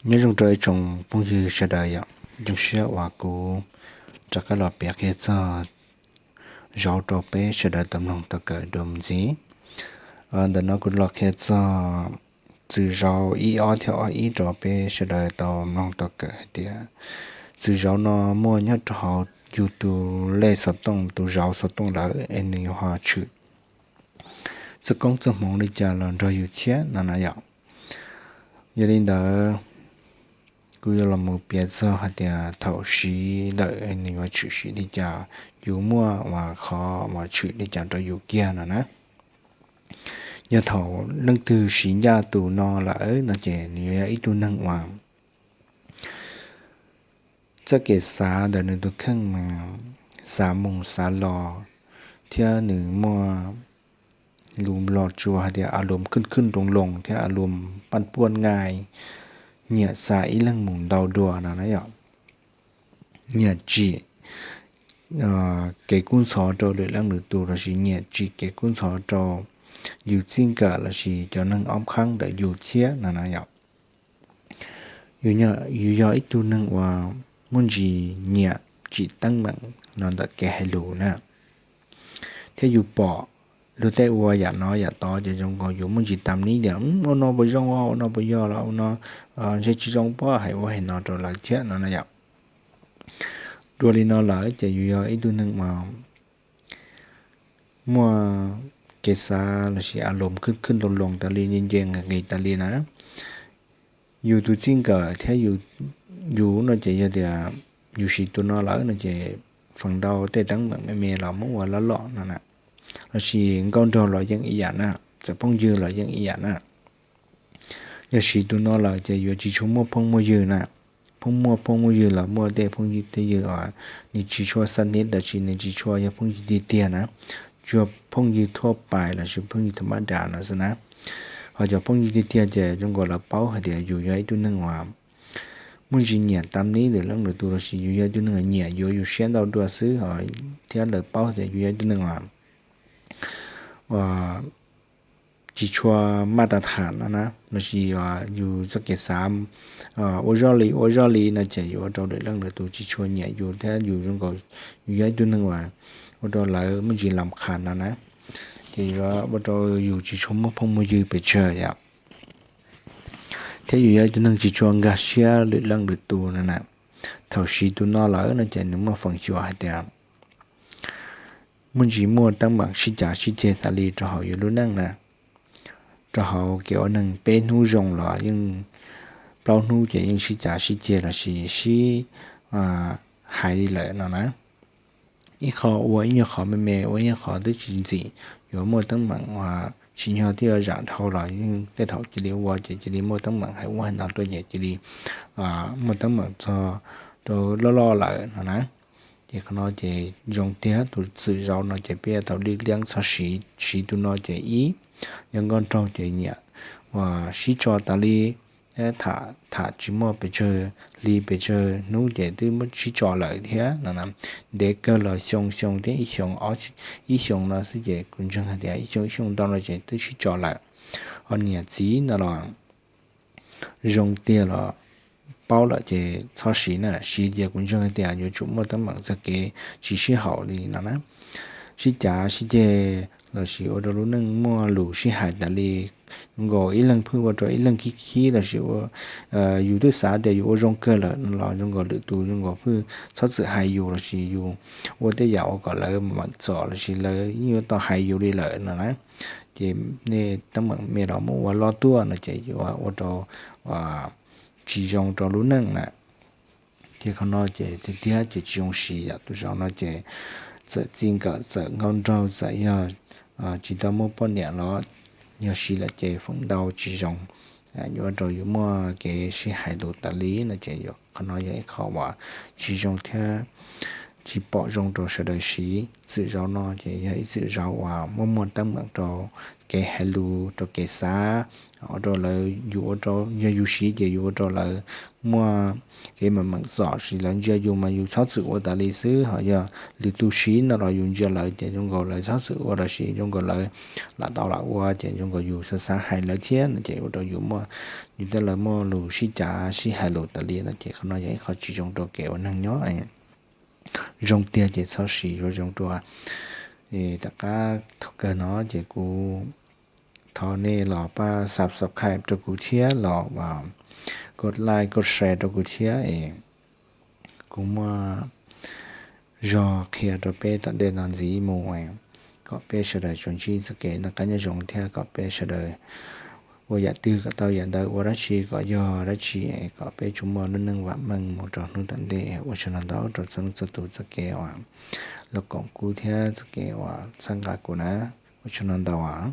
Nyob zoo rau ib tsoom phooj ywg sawv daws yom, zoo siab uas kuv rov qab los piav qhia txog zauv rau peb sawv daws tau mloog tau kawm dua mus ntxiv. Ntawm no kuv los qhia txog txwm zauv ib ob thiab ob ib rau peb sawv daws tau mloog tau kawm hais tias txwm zauv no muaj nyob rau hauv yus tus lej xov tooj, tus zauv xov tooj lawm es nws yuav ho tshwm txoj koob txoj hmoov li cas los nrog yus thiab no na yom. Yog li ntawd, kuv yuav los mus piav txog hais tias thaum siv lawm nws yuav tshwm sim li cas, yus muaj uas qhov uas tshwm li cas rau yus kiag no na. Yog thaum leej twg siv ncaj tus no lawm no ces nws yuav yog ib tug neeg uas txoj kev xav ntawm nws tus kheej mas xav mus xav los, thiab nws muaj lus Nplog tsuas hais tias อารมณ์ขึ้นขึ้นลงลง thiab อารมณ์ปั่นป่วนง่าย, nyiam xa ib leeg mus ntau dua no na yom. Nyiam tsim kev kub ntxhov rau lwm leej lwm tus lossis nyiam tsim kev kub ntxhov rau yus txij nkawm lossis cov neeg ob qhaab ntawm yus thiab no na yom. Yus yog ib tug neeg uas muaj ntsis nyiam tsim teeb meem no ntawm kev hais lus na, thiab yus pom luag tej ua yam no yam tod ces zoo nkaus yus muaj ntsis tam nib tias ua no puas zoo, ua no puas yog los ua no ntshe tsis zoo pob, hais ua hais no rau lawv thiab no na yom. Dua li no lawm ces yus yog ib tug neeg uas muaj kev xav lossis อารมณ์ขึ้นขึ้นลงลง tas li, nce nce nqis nqis tas li na. Yus tus txij nkawm thiab yus no ces yog tias yus siv tus no lawm no ces feem ntau tej teeb meem me me los muab ua loj loj no na, lossis nkauj nraug los yeej ib yam na, txawm phooj ywg los yeej ib yam na. Yog siv tus no lawm ces yuav tsis tshua muaj phooj muaj ywg na. Phooj muaj phooj muaj ywg los muaj tej phooj ywg tej ywg uas nws tsis tshua xa nib lossis nws tsis tshua yog phooj ywg tiag tiag na, tsuas phooj ywg thuaj pais lossis phooj ywg tham mab das no xwb na. Ho cov phooj ywg tiag tiag ces zoo nkaus lawv paub hais tias yus yog ib tug neeg uas muaj ntsis nyiam tam nib lwm leej lwm tus lossis yus yog ib tug neeg nyiam yuav yus siab ntau dua xwb, thiab lawv paub tias yus yog ib tug neeg uas tsis tshua maj tas tham no na, lossis yus txoj kev xav ua zoj li ua zoj li no ces yuav ua rau lwm leej lwm tus tsis tshua nyiam yus thiab yus zoo nkaus yus yog ib tug neeg uas ua rau lawv muaj ntsis lam qhas no na, ces yuav ua rau yus tsis tshua muaj phooj muaj ywg pes tsawg yom. Thiab yus yog ib tug neeg tsis tshua nkag siab lwm leej lwm tus no na. Thaum siv tus no lawm no ces nws muaj feem xyuam hais tias muaj ntsis muaj teeb meem sib cav sib ceg tas li rau hauv yus lub neej na. Rau hauv kev ua neeg peb hnub zoo los yeej, plaub hnub ces yeej sib cav sib ceg lossis sib hais li lawm no na. Ib qho ua ib nyuag qhov me me, ua ib nyuag qhov twb tsis ntxim, yuav muaj teeb meem uas tsim nyog twb yuav zam dhau los yeej tej thaum cia li ua ces cia li muaj teeb meem hais ua hais no tuaj ces cia li muaj teeb meem txog rau loj loj lawm no na. Ces qhov no ces zoo tiag, tus txwm zauv no ces peb yuav tau lij liab txhob siv. Siv tus no ces ib, yog nkauj nraug ces nyiam uas sib tso tas li, tham tham tsis muaj pes tsawg hli pes tsawg hnub ces twb muab sib tso lawm thiab no na. Ntev kawg los xyoo xyoo thiab ib xyoo, ib xyoo no xwb ces kuv ntseeg hais tias ib xyoo ib xyoo ntau no ces twb sib tso lawm. Ho niam txiv no los zoo tiag los paub lawm ces txhob siv na, siv ces kuv ntseeg hais tias yuav tsum muaj teeb meem txog kev tsis sib haum li no na. Sib cav sib ceg lossis ua rau lub neej muaj lus sib hais tas li, zoo nkaus ib leeg phwj ua rau ib leeg khib khib lossis yus twb xav tias yus ua zoo kawg lawm no los zoo nkaus lwm tus zoo nkaus phwj txhob txwm hais yus lossis yus ua tej yam ua kom lawv meem txom lossis lawv yeej yuav tau hais yus li lawm no na. Ces nej teeb meem me los muab ua loj tuaj no ces yuav ua rau tsis zoo rau lub neej na. Ces qhov no ces tiag tiag ces tsis zoo siv yom. Tus zauv no ces txawm txij nkawm txawm nkauj nraug txawm yog tsis tau muaj poj niam los yog siv lawm ces feem ntau tsis zoo, yuav ua rau yus muaj kev sib hais lus tas li no ces qhov no yog ib qho uas tsis zoo thiab tsis pom zoo rau sawv daws siv. Txwm zauv no ces yog ib txwm zauv uas muaj muaj teeb meem rau kev hais lus, rau kev xav, ua rau lawv, yus ua rau, yog yus siv ces yus ua rau lawv muaj kev meem meem txom, sis lawv ntsia yus mas yus txhob txwm ua tas li xwb. Ho yog lwm tus siv no los yus ntsia lawv ces zoo nkaus lawv txhob txwm ua los sis zoo nkaus lawv lam tau lam ua ces zoo nkaus yus xav xav hais lawv thiab no ces ua rau yus muaj, yus thiab lawv muaj lus sib cav sib hais lus tas li no ces qhov no yog ib qho tsis zoo rau kev ua neeg nyob zoo tiag ces txhob siv, zoo zoo dua. Tom qab thaum kawg no ces kuv thov nej los pab subscribe rau kuv thiab los kov like kov share rau kuv thiab es kuv muaj zog qhia rau peb tom ntej no ntxiv mus, kom peb sawv daws tsuas ntsib txoj kev noj qab nyob zoo thiab kom peb sawv daws ua yam twg kom tau yam ntawd, ua dab tsi kom yog dab tsi, kom peb tsuas muaj lub neej vam meej mus rau hnub tom ntej. Ua tsaug ntau ntau rau txhua leej txhua tus txoj kev uas los koom kuv thiab txoj kev uas txhawb nqa kuv na. Ua tsaug ntau ntau os.